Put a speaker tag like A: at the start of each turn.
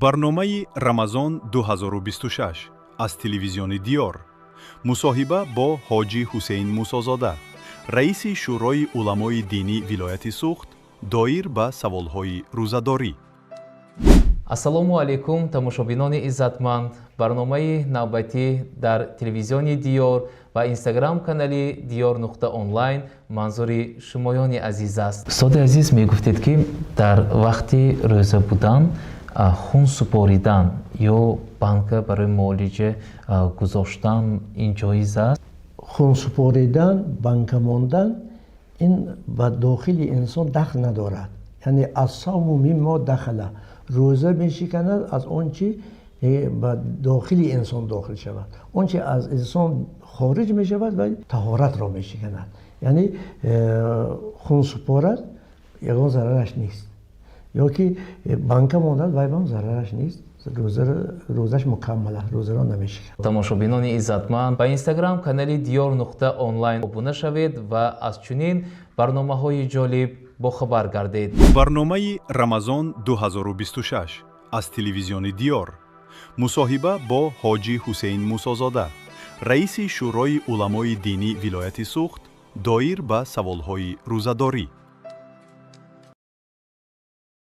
A: Барномаи «Рамазон 2026» аз телевизиони «Диёр». Мусоҳиба бо ҳоҷӣ Ҳусейн Мусозода, раиси Шӯрои уламои динӣ вилояти Суғд, доир ба саволҳои рӯзадорӣ.
B: Ассалому алайкум, тамошобинони иззатманд! Барномаи навбатӣ дар телевизиони «Диёр» ва инстаграм канали Диёр.онлайн манзури шумоёни азиз аст. Устоди азиз, мегуфтед, ки дар вақти рӯза будан хун супоридан ё банка барои муолиҷа гузоштан, ин ҷоиз аст?
C: Хун супоридан, банка мондан, ин ба дохили инсон дахл надорад. Яъне الصوم مما دخل. Рӯза мешиканад аз он чи ба дохили инсон дохил шавад. Он чи аз инсон хориҷ мешавад ва таҳоратро мешиканад. Яъне хун супорад, ягон зарараш нест, ё ки банка мондад, вай бам зарараш нест, рӯзаш мукаммал аст, рӯзаро намешиканад.
B: Тамошобинони иззатманд, ба инстаграм канали Диёр.онлайн обуна шавед ва аз чунин барномаҳои ҷолиб бохабар гардед.
A: Барномаи «Рамазон 2026» аз телевизиони «Диёр». Мусоҳиба бо ҳоҷӣ Ҳусейн Мусозода, раиси Шӯрои уламои динӣ вилояти Суғд, доир ба саволҳои рӯзадорӣ.